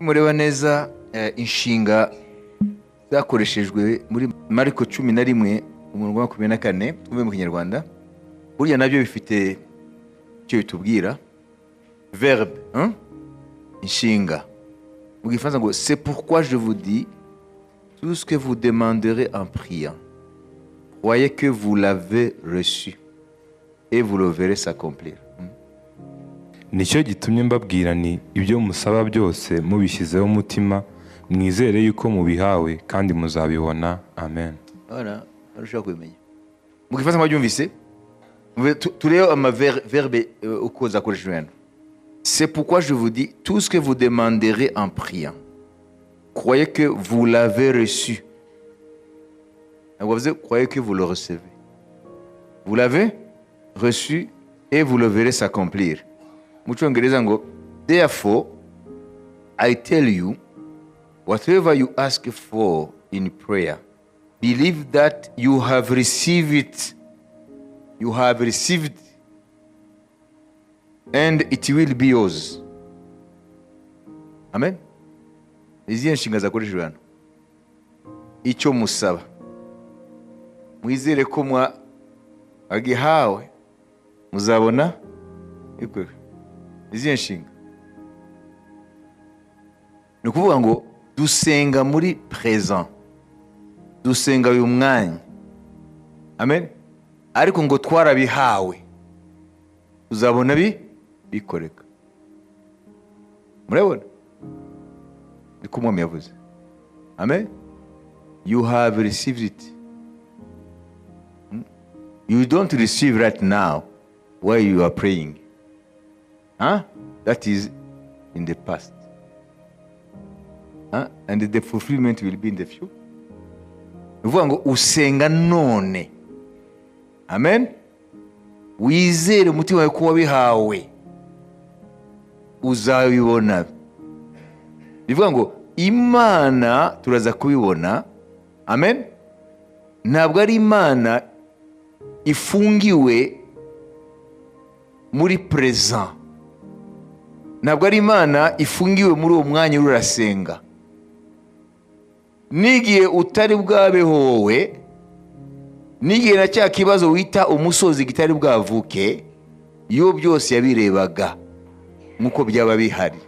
Mureba neza inshinga zakoreshejwe muri Mariko 11 umurongo wa 24, twumve mu Kinyarwanda. Burya nabyo bifite icyo bitubwira. Verbe, hein? Inshinga mu Gifaransa ngo: "C'est pourquoi je vous dis, tout ce que vous demanderez en priant, croyez que vous l'avez reçu et vous le verrez s'accomplir." Nicyo gitumye mbabwira ni ibyo musaba byose mubishyizeho umutima, mwizere yuko mubihawe kandi muzabibona. Amen. Voilà, arushaho kubimenya. Mu Gifaransa mwabyumvise? Turebe ama verbe uko zakoreshejwe hano. "C'est pourquoi je vous dis, tout ce que vous demanderez en priant, croyez que vous l'avez reçu." Ntabwo bavuze "croyez que vous le recevez". "Vous l'avez reçu et vous le verrez s'accomplir." Mu Cyongereza ngo: "Therefore I tell you, whatever you ask for in prayer, believe that you have received it. You have received, and it will be yours." Amen. Izihe nshinga zakoreshejwe hano? Icyo musaba, mwizere ko mwagihawe, muzabona ikorwa. Izihe nshinga? Ni ukuvuga ngo dusenga muri présent, dusenga uyu mwanya, amen, ariko ngo twarabihawe, tuzabona bikoreka. Murabona niko Umwami yavuze. Amen. You have received it. You don't receive right now while you are praying, huh? That is in the past, huh? And the fulfillment will be in the future. Ni ukuvuga ngo usenga none, amen, wizere umutima wawe ko wabihawe, uzabibona. Bivuga ngo Imana turaza kubibona, amen. Ntabwo ari Imana ifungiwe muri présent, ntabwo ari Imana ifungiwe muri uwo mwanya uri urasenga. N'igihe utari bwabeho wowe, n'igihe na cya kibazo wita umusozi kitari bwavuke, iyo byose yabirebaga nk'uko byaba bihari.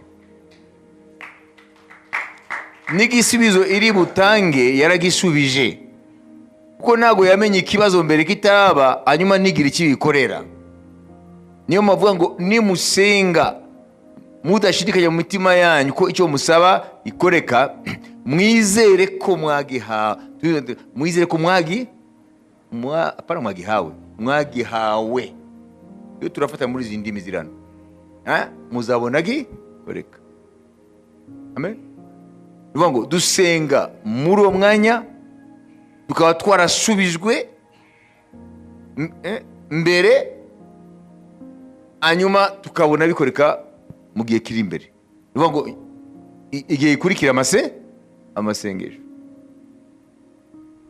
N'igisubizo iri butange yaragisubije, kuko ntabwo yamenye ikibazo mbere kitaraba hanyuma ntigire icyo ibikorera. Niyo mpamvu ngo nimusenga mudashidikanya mu mitima yanyu ko icyo musaba ikoreka, mwizere ko mwagihawe, mwizere ko mwagi apana mwagihawe, mwagihawe. Iyo turafata muri izi ndimi zirano, muzabona gikoreka. Amen. Ni ukuvuga ngo dusenga muri uwo mwanya tukaba twarasubijwe mbere, hanyuma tukabona bikoreka mu gihe kiri imbere. Ni ukuvuga ngo igihe gikurikira amasengesho.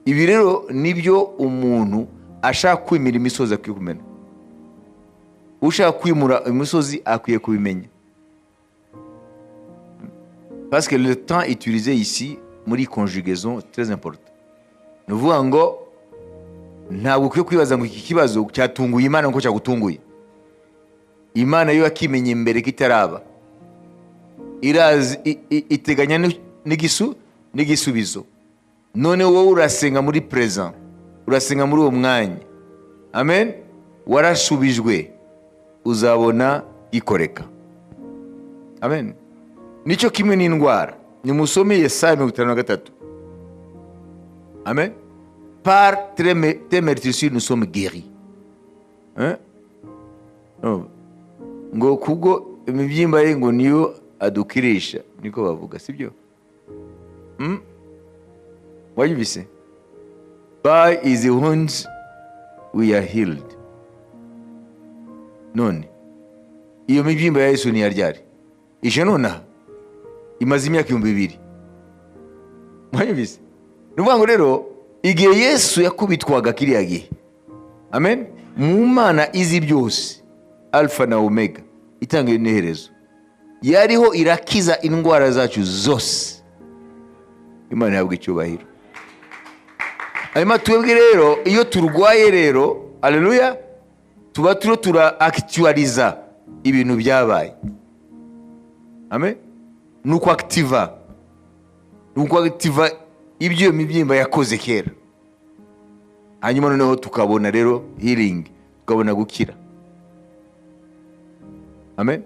Ibi rero nibyo umuntu ashaka kwimira imisozi akwiye kumenya. Ushaka kwimura imisozi akwiye kubimenya, parce que le temps utilisé ici muri conjugaison est très important. Ni ukuvuga ngo ntabwo ukwiye kwibaza ngo iki kibazo cyatunguye Imana nkuko cyagutunguye. Imana yo yakimenye mbere kitaraba, irazi, iteganya n'igisubizo. None wowe urasenga muri présent, urasenga muri uwo mwanya, amen, warasubijwe, uzabona gikoreka. Amen. Nicyo kimwe n'indwara. Nimusome Yesaya 53. Amen. "Par tes meurtrissures nous sommes guéris", hein? No. Ngo kubwo imibyimba ye ngo niyo adukirisha, niko bavuga, sibyo? Wayumvise? "By his wounds we are healed." None iyo mibyimba ya Yesu niyaryari? Ije nonaha? Imaze imyaka 2000. Mwayumvise? Ni ukuvuga ngo rero igihe Yesu yakubitwaga kiriya gihe, amen, mu Mana izi byose, Alfa na Omega, itanga n'iherezo. Yariho irakiza indwara zacu zose. Imana ihabwa icyubahiro. Hanyuma twebwe rero, iyo turwaye rero, aleluya, tuba turiho tura actualiza ibintu byabaye. Amen. Ni uku activa, ni uku activa ibyo iyo mibyimba yakoze kera. Hanyuma noneho tukabona rero healing, tukabona gukira. Amen.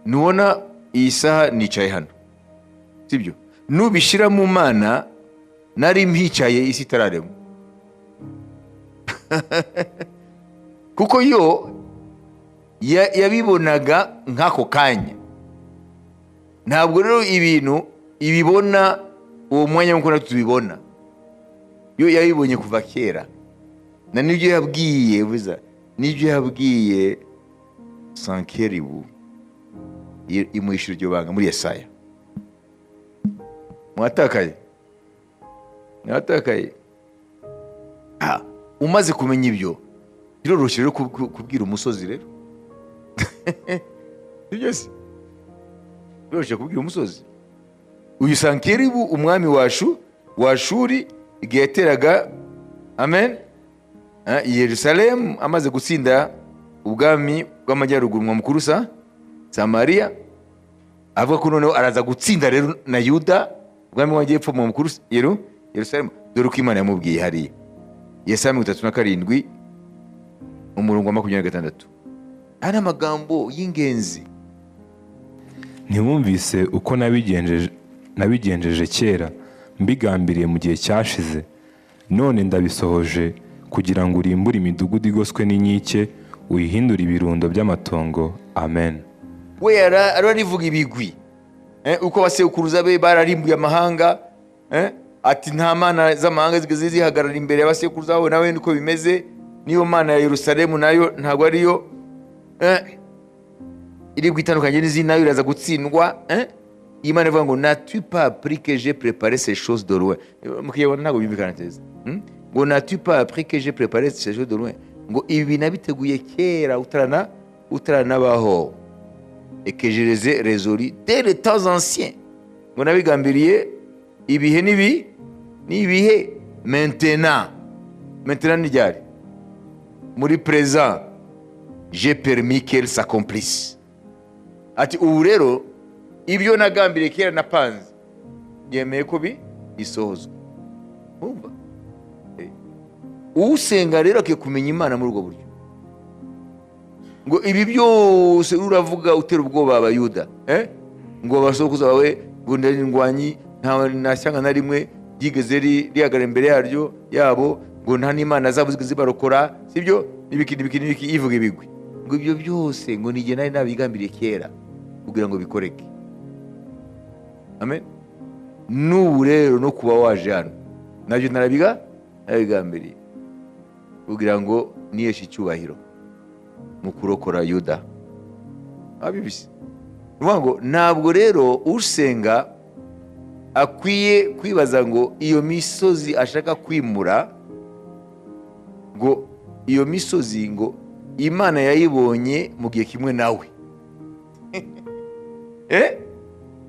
Nubona iyi saha nicaye hano, sibyo? Nubishyira mu Mana, nari mpicaye isi itararemwa, kuko yo yabibonaga nk'ako kanya. Ntabwo rero ibintu ibibona uwo mwanya nk'uko natwe tubibona. Yo yabibonye kuva kera, na nibyo yabwiye buza, nibyo yabwiye Sankeribu, imuhishura iryo banga muri Yesaya. Mwatakaye, mwatakaye. Ah, umaze kumenya ibyo, biroroshye rero kubwira umusozi rero. Sibyo se? Biroroshye kubwira umusozi. Uyu Sankeribu, umwami wa Ashuri, igihe yateraga, amen, i Yerusalemu, amaze gutsinda ubwami bw'amajyaruguru, umurwa mukuru Samariya, avuga ko noneho araza gutsinda rero na Yuda, ubwami bw'amajyepfo, umurwa mukuru Yerusalemu. Dore uko Imana yamubwiye hariya, Yesaya 37, umurongo wa 26. Aya ni amagambo y'ingenzi. Ntiwumvise uko nabigenjeje kera, mbigambiriye mu gihe cyashize? None ndabisohoje, kugira ngo urimbure imidugudu igoswe n'inkike, uyihindure ibirundo by'amatongo. Amen. We ararivuga ibigwi, uko abasekuruza be bararimbuye amahanga, ati nta mana z'amahanga zigeze zihagarara imbere y'abasekuruza babo, nawe niko bimeze. Niyo mana ya Yerusalemu nayo ntabwo ariyo, iri bwitandukanye n'izindi, nayo iraza gutsindwa. Iyi Mana ivuga ngo: "N'as-tu pas appris que j'ai préparé ces choses de loin?" Mu Kinyarwanda ntabwo byumvikana neza. Ngo: "N'as-tu pas appris que j'ai préparé ces choses de loin?" Ngo ibi nabiteguye kera utaranabaho. "Et que je les ai résolus dès les temps anciens." Ngo nabigambiriye ibihe n'ibi n'ibihe. Maintenant, maintenant ni ryari? Muri présent. "J'ai permis qu'elles s'accomplissent." Ati ubu rero ibyo nagambiriye kera, napanze, yemeye ko bisohozwa. Urumva? Usenga rero akwiye kumenya Imana muri ubwo buryo, ngo ibi byose uravuga utera ubwoba Abayuda, ngo abasokuruza bawe ngo ndangwanyi, nta shyanga na rimwe ryigeze rihagarara imbere yaryo yabo, ngo nta n'imana zabo zigeze zibarokora, sibyo? N'ibiki n'ibiki n'ibiki, ivuga ibigwi. Ngo ibyo byose ngo ni igihe nari nabigambiriye kera kugira ngo bikoreke. Amen. N'ubu rero no kuba waje hano nabyo narabigambiriye kugira ngo niheshe icyubahiro mu kurokora Yuda. Abibise ni ukuvuga ngo ntabwo rero usenga akwiye kwibaza ngo iyo misozi ashaka kwimura, ngo iyo misozi ngo Imana yayibonye mu gihe kimwe nawe.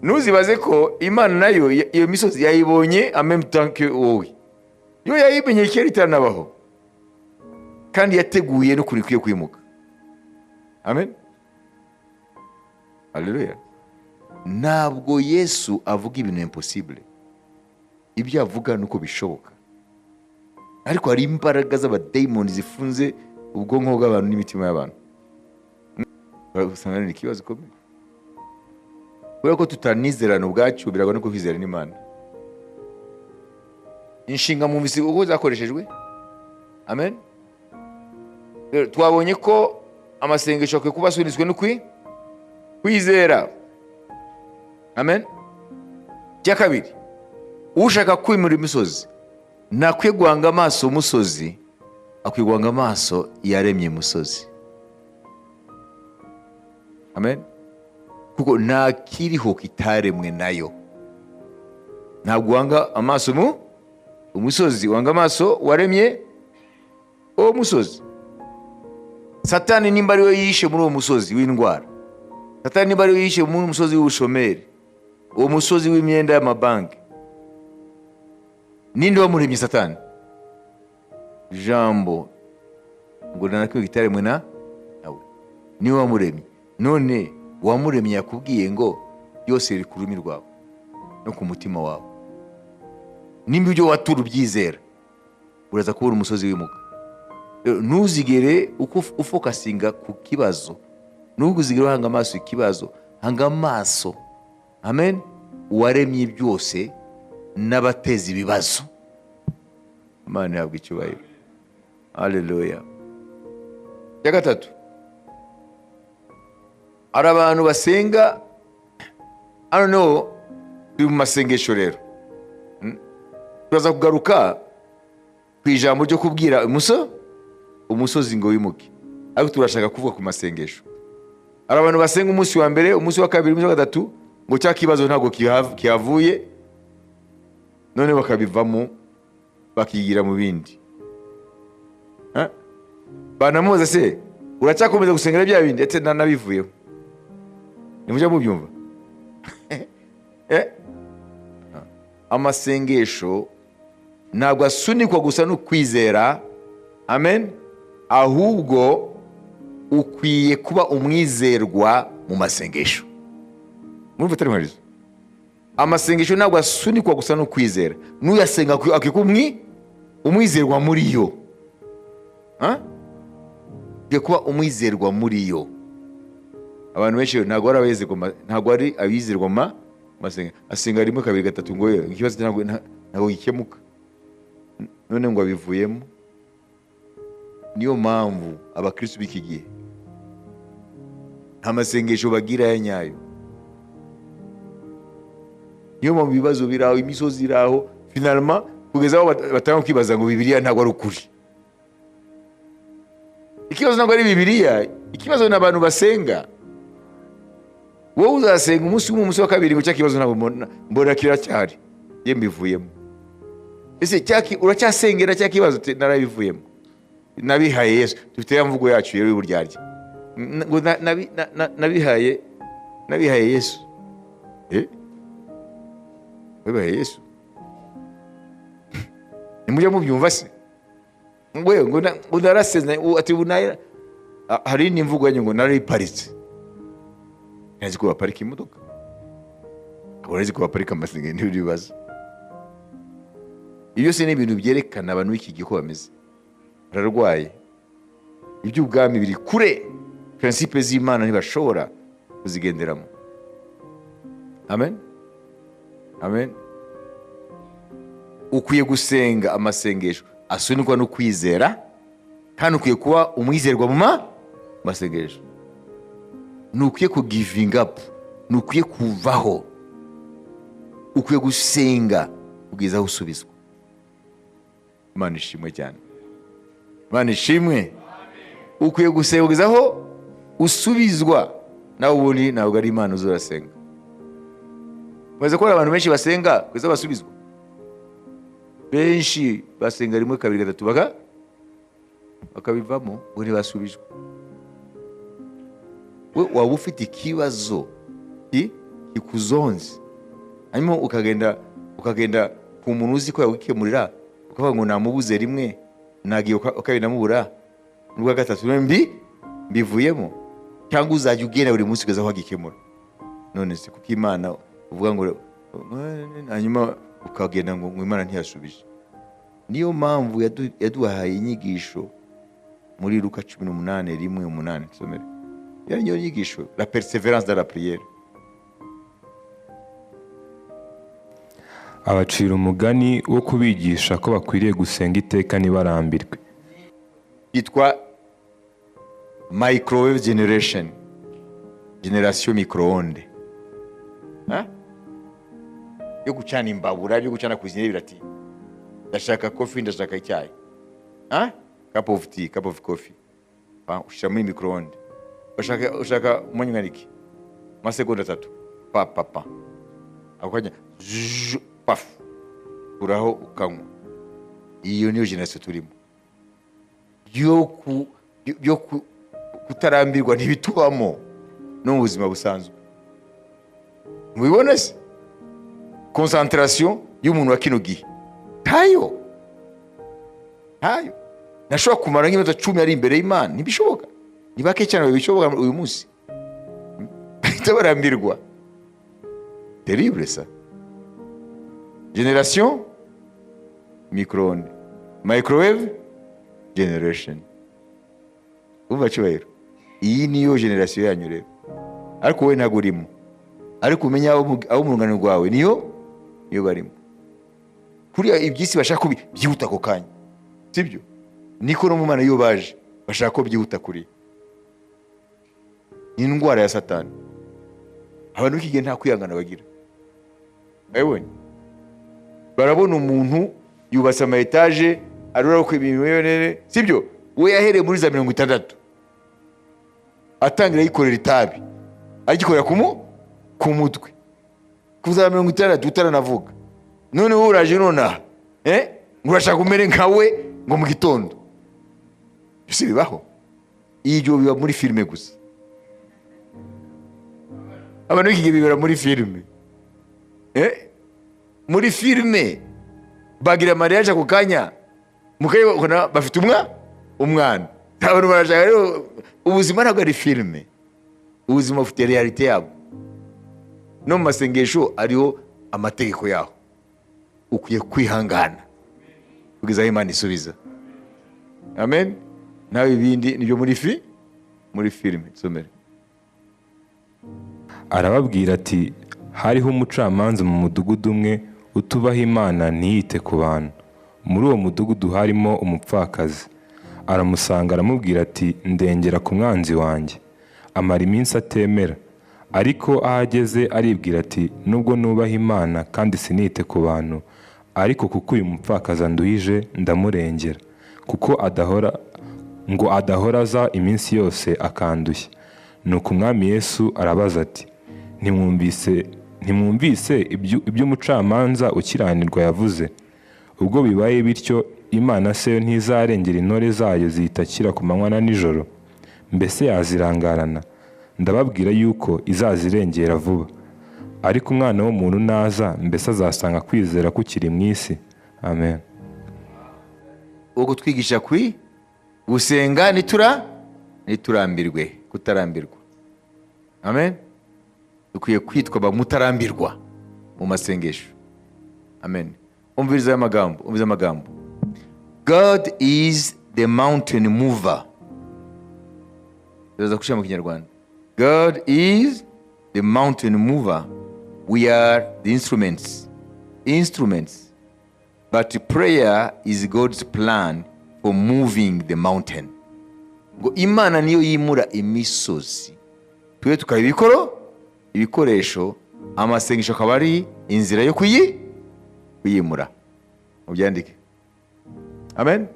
Ntuzibaze ko Imana nayo iyo misozi yayibonye en même temps que wowe. Yo yayimenye kera itaranabaho, kandi yateguye n'ukuntu ikwiye kwimuka. Amen, haleluya. Ntabwo Yesu avuga ibintu impossible. Ibyo avuga ni uko bishoboka, ariko hari imbaraga z'abadayimoni zifunze ubwonko bw'abantu n'imitima y'abantu. Usanga ni ikibazo gikomeye, kubera ko tutanizerana ubwacu, biragora no kwizera n'Imana. Inshinga mwumvise uko zakoreshejwe. Amen. Rero twabonye ko amasengesho akwiye kuba asunitswe no kwizera. Amen. Icya kabiri, ushaka kwimura imisozi ntakwiye guhanga amaso umusozi, akwiye guhanga amaso yaremye umusozi. Amen. Kuko nta kiriho kitaremwe nayo. Ntabwo uhanga amaso mu umusozi, uhanga amaso waremye uwo musozi. Satani nimba ariwe yishe muri uwo musozi w'indwara. Satani niba ari yishe mu musozi w'ubushomeri, uwo musozi w'imyenda y'amabanki, ninde wamuremye Satani? Jambo ngo nta na kimwe kitaremwe na nawe, niwe wamuremye. None uwamuremye yakubwiye ngo byose biri ku rurimi rwawe no ku mutima wawe. Nimba ibyo watura ubyizera, uraza kubura umusozi wimuka. Rero ntuzigere uko ufocusinga ku kibazo, ntuzigere uhanga amaso ikibazo, hanga amaso, amen, uwaremye byose n'abateza ibibazo. Imana ihabwa icyubahiro, haleluya. Icya gatatu, hari abantu basenga. Hano niho turi mu masengesho rero. Turaza kugaruka ku ijambo ryo kubwira umusozi ngo wimuke, ariko turashaka kuvuga ku masengesho. Hari abantu basenga umunsi wa mbere, umunsi wa kabiri, umunsi wa gatatu, ngo cya kibazo ntabwo kihavuye, none bakabivamo bakigira mu bindi. Ha? Banamubaza se, uracyakomeza gusengera bya bindi? Ndetse nanabivuyeho. Nimujya mubyumva. Eh? Amasengesho ntabwo asunikwa gusa no kwizera, amen, ahubwo ukwiye kuba umwizerwa mu masengesho. Murumva atari nkarizo? Amasengesho ntabwo asunikwa gusa no kwizera, n'uyasenga akwiye kuba umwizerwa muri yo. Ha? Ukwiye kuba umwizerwa muri yo. Abantu benshi ntabwo ari abizerwa ntabwo ari abizerwa mu masengesho. Asenga rimwe, kabiri, gatatu, ngo ye, ikibazo ntabwo gikemuka, none ngo abivuyemo. Niyo mpamvu abakristo b'iki gihe nta masengesho bagira ya nyayo. Niyo mpamvu ibibazo biri aho, imisozi iri aho, finalement kugeza aho batanga kwibaza ngo Bibiliya ntabwo ari ukuri. Ikibazo ntabwo ari Bibiliya, ikibazo ni abantu basenga. Wowe uzasenga umunsi umwe, umunsi wa kabiri, ngo cya kibazo ntabwo mbona kiracyari, ye mbivuyemo. Ese uracyasengera cya kibazo? Uti, narabivuyemo, nabihaye Yesu. Dufite ya mvugo yacu rero y'uburyarya. Ngo nabihaye Yesu. Eh, wabihaye Yesu? Nimujya mubyumva se? We ngo narasenze, ati ubu hari indi mvugo yanyu ngo narayiparitse. Ntazi ko baparika imodoka, ntabwo nzi ko baparika amasengesho. N'ibindi bibazo, ibyo byose ni ibintu byerekana abantu b'iki gihe uko bameze. Bararwaye, iby'ubwami biri kure, principes z'Imana ntibashobora kuzigenderamo. Amen, amen. Ukwiye gusenga amasengesho asunikwa no kwizera, kandi ukwiye kuba umwizerwa mu masengesho. Ntukwiye kugivinga up, ntukwiye kuvaho, ukwiye gusenga kugeza aho usubizwa. Imana ishimwe cyane, Imana ishimwe. Ukwiye gusenga kugeza aho usubizwa. Nawe ubundi ntabwo ari Imana uzurasenga. Maze ko hari abantu benshi basenga kugeza basubizwa. Benshi basenga rimwe, kabiri, gatatu, bakabivamo ngo ntibasubijwe. We waba ufite ikibazo kikuzonze, hanyuma ukagenda ku muntu uzi ko yagukemurira, ukavuga ngo namubuze rimwe, nagiye kabiri namubura, n'ubwa gatatu mbivuyemo. Cyangwa uzajya ugenda buri munsi kugeza aho agikemura? None se kuko Imana uvuga ngo hanyuma ukagenda ngo Imana ntiyasubije? Niyo mpamvu yaduhaye inyigisho muri Luka 18:1-8. Tusomere iyo niyo nyigisho, la persévérance de la prière. Abacira umugani wo kubigisha ko bakwiriye gusenga iteka ntibarambirwe. Yitwa microwave generation, génération micro-onde. Ha? Yo gucana imbabura, byo gucana cuisine birati ndashaka coffee, ndashaka icyayi. Ha? Cup of tea, cup of coffee. Pa, ushyira muri micro-onde. Ushaka umwanya ungana iki? Amasegonda 3. Pa pa pa. Ako kanya zzz, paf. Uraho ukanywa. Iyo niyo génération turimo. Yo ku yo ku kutarambirwa ntibitubamo. No mu buzima busanzwe mubibona se, concentration y'umuntu wa kino gihe ntayo, ntayo. Ntashobora kumara nk'iminota 10 ari imbere y'Imana, ntibishoboka. Ni bake cyane babishoboka uyu munsi, bahita barambirwa. Terrible ça. Génération micro-ondes, microwave generation. Umva cyubahiro, iyi niyo génération yanyu rero, ariko wowe ntabwo urimo, ariko umenya abo mu rungano rwawe niyo barimo. Kuriya iby'isi bashaka ko byihuta ako kanya, sibyo? Niko no mu Mana iyo baje bashaka ko byihuta. Kuriya ni indwara ya Satani. Abantu b'iki gihe nta kwihangana bagira. Wabibonye? Barabona umuntu yubatse ama étages, arura ko ibintu bimwe, sibyo? We yahereye muri za 60 atangira yikorera itabi, agikorera ku mutwe kuva za 60 utaranavuga. None wowe uraje nonaha, ngo urashaka umere nka we ngo mu gitondo. Ese bibaho? Ibyo biba muri filime gusa. Abantu b'iki gihe bibera muri filime. Muri filime bagira mariage ako kanya, mukabona bafite umwana. Abantu barashaka rero, ubuzima ntabwo ari filime, ubuzima bufite réalité yabwo. No mu masengesho ariho amategeko yaho, ukwiye kwihangana kugeza aho Imana isubiza. Amen. Nawe ibindi nibyo muri filime. Somere. Arababwira ati: "Hariho umucamanza mu mudugudu umwe utubaha Imana ntiyite ku bantu. Muri uwo mudugudu harimo umupfakazi. Aramusanga aramubwira ati: 'Ndengera ku mwanzi wanjye.' Amara iminsi atemera. Ariko aho ageze aribwira ati: 'Nubwo nubaha Imana kandi sinite ku bantu, ariko kuko uyu mupfakazi anduhije ndamurengera, kuko adahora ngo adahora aza iminsi yose akandushya.' Nuko Umwami Yesu arabaza ati: 'Ntimwumvise iby'umucamanza ukiranirwa yavuze? Ubwo bibaye bityo, Imana se yo ntizarengera intore zayo ziyitakira ku manywa na nijoro? Mbese yazirangarana? Ndababwira yuko izazirengera vuba. Ariko Umwana w'umuntu naza, mbese azasanga kwizera kukiri mu isi?' Amen." Wo kutwigisha gusenga niturambirwe, kutarambirwa. Amen. Dukwiye kwitwa ba mutarambirwa mu masengesho. Amen. Umviriza aya magambo, umviriza amagambo. God is the mountain mover. Turaza gushyira mu Kinyarwanda. God is the mountain mover, we are the instruments, but prayer is God's plan for moving the mountain. Ngo Imana niyo yimura imisozi, twe tukaba ibikoresho, amasengesho akaba ari inzira yo kuyimura. Mubyandike. Amen.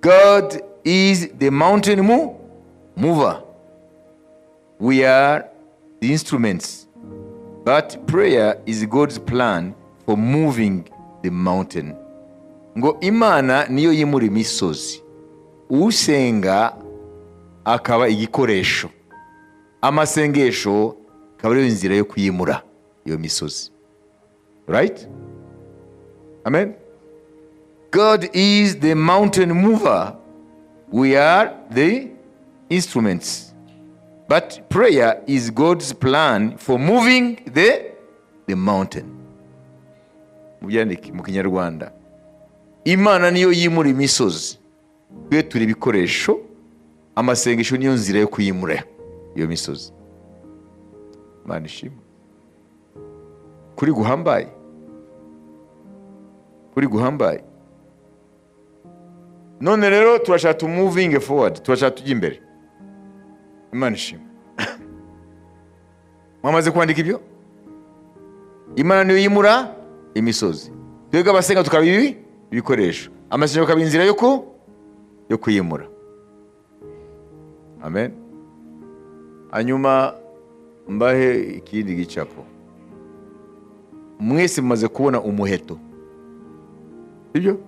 God is the mountain mover, we are the instruments, but prayer is God's plan for moving the mountain. Ngo Imana niyo yimura imisozi, usenga akaba igikoresho, amasengesho akaba ariyo nzira yo kuyimura iyo misozi. Right? Amen. God is the mountain mover, we are the instruments, but prayer is God's plan for moving the mountain. Mubyandike mu Kinyarwanda. Imana niyo yimura imisozi, twe turi ibikoresho, amasengesho niyo nzira yo kuyimura iyo misozi. Imana ishimwe. Kuri guhambaye, kuri guhambaye. None rero turashaka to moving forward, turashaka tujya imbere. Imana ishimwe. Mwamaze kwandika ibyo? Imana niyo yimura imisozi, twebwe abasenga tukaba ibi ibikoresho, amasengesho akaba inzira yo kuyimura. Amen. Hanyuma mbahe ikindi gicapo. Mwese mumaze kubona umuheto, sibyo?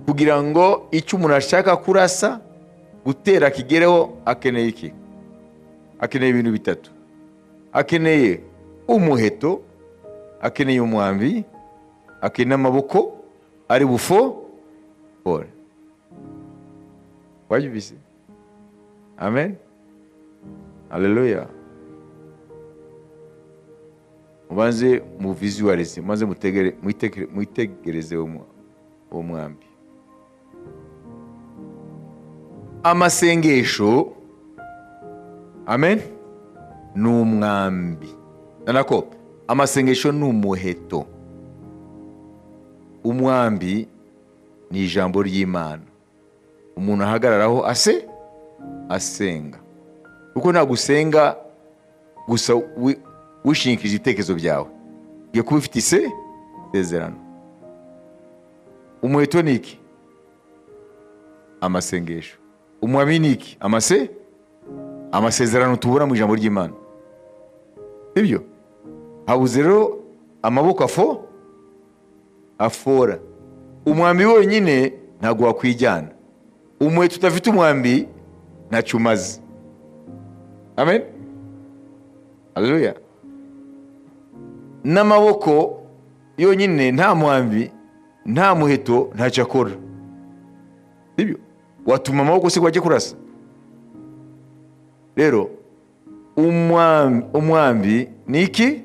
Kugira ngo icyo umuntu ashaka kurasa, gutera, kigereho, akeneye iki? Akeneye ibintu bitatu: akeneye umuheto, akeneye umwambi, akeneye n'amaboko ari bufore. Wabyumvise? Amen, haleluya. Mubanze mu visualize, mubanze mwitegereze uwo mwambi. Amasengesho, amen, ni umwambi, nako amasengesho ni umuheto. Umwambi ni ijambo ry'Imana umuntu ahagararaho asenga, kuko ntabwo usenga gusa wishingikirije ibitekerezo byawe, ugiye kuba ufite isezerano. Umuheto ni iki? Amasengesho. Umwambi ni iki? Amasezerano tubura mu ijambo ry'Imana. Sibyo? Habuze rero amaboko afora. Umwambi wonyine ntabwo wakwijyana. Umuheto udafite umwambi ntacyo umaze. Amen, haleluya. N'amaboko yonyine, nta mwambi, nta muheto, ntacyo akora. Sibyo? Watuma amaboko se ngo ajye kurasa? Rero umwambi ni iki?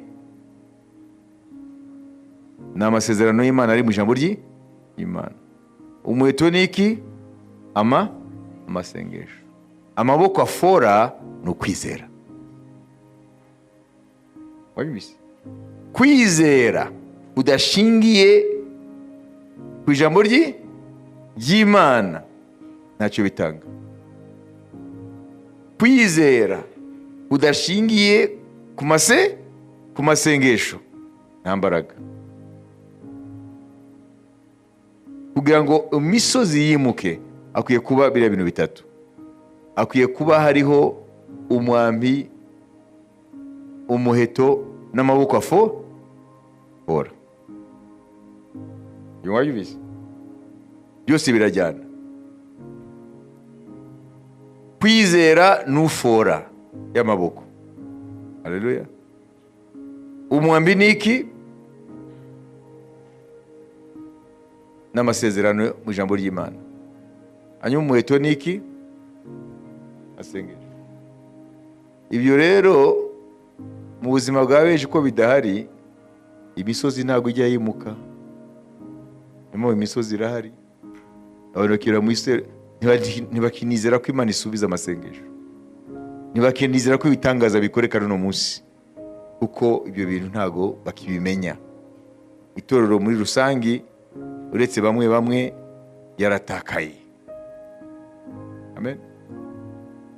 Ni amasezerano y'Imana ari mu ijambo ry'Imana. Umuheto ni iki? Amasengesho. Amaboko afora ni ukwizera. Wabibise? Kwizera kudashingiye ku ijambo ry'Imana ntacyo bitanga. Kwizera kudashingiye ku masengesho nta mbaraga. Kugira ngo imisozi yimuke, akwiye kuba biriya bintu bitatu: akwiye kuba hariho umwambi, umuheto n'amaboko afora. Wabyumvise? Byose birajyana. Kwizera n'ufora y'amaboko. Haleluya. Umwambi ni iki? N'amasezerano mu ijambo ry'Imana. Hanyuma umuheto ni iki? Asengesho. Ibyo rero mu buzima bwa benshi ko bidahari, imisozi ntabwo ijya yimuka. Niyo imisozi irahari, abantu bakira mu isi ntibakinizera ko Imana isubiza amasengesho, ntibakinizera ko ibitangaza bikoreka runo munsi, kuko ibyo bintu ntabwo bakibimenya. Itorero muri rusange, uretse bamwe bamwe, yaratakaye. Amen.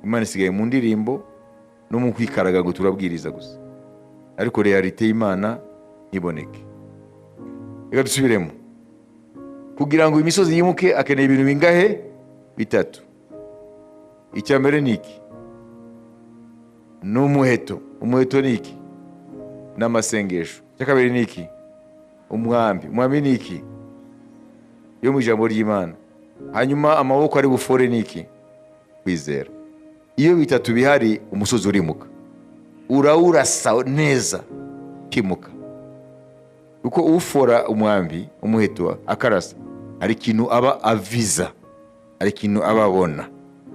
Imana isigaye mu ndirimbo no mu kwikaraga ngo turabwiriza gusa, ariko réalité y'Imana ntiboneke. Reka dusubiremo. Kugira ngo imisozi yimuke, akeneye ibintu bingahe? Bitatu. Icya mbere ni iki? Ni umuheto. Umuheto ni iki? Ni amasengesho. Icya kabiri ni iki? Umwambi. Umwambi ni iki? Yo mu ijambo ry'Imana. Hanyuma amaboko ari bufore ni iki? Kwizera. Iyo bitatu bihari, umusozi urimuka, urawurasa neza ukimuka, kuko ufora umwambi, umuheto, akarasa, hari ikintu aba aviza, hari ikintu aba abona.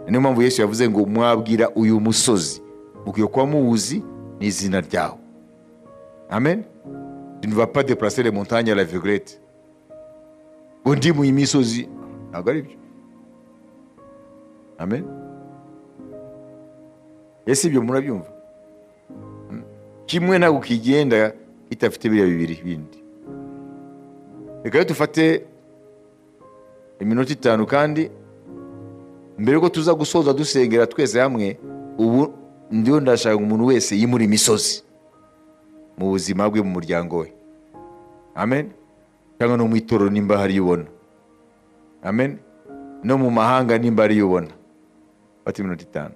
Niyo mpamvu Yesu yavuze ngo mwabwira uyu musozi, mukwiye kuba muwuzi n'izina ryawo. Amen. Tu ne vas pas déplacer les montagnes à l'aveuglette, ngo ndi mu misozi, ntabwo ari byo. Amen. Ese ibyo murabyumva? Kimwe ntabwo kigenda kitafite biriya bibiri bindi. Reka rero dufate iminota 5, kandi mbere yuko tuza gusoza dusengera twese hamwe. Ubu ndiho ndashaka umuntu wese yimura imisozi mu buzima bwe, mu muryango we, amen, cyangwa no mu itorero nimba hariyo ubona, amen, no mu mahanga nimba hariyo ubona. Fata iminota 5.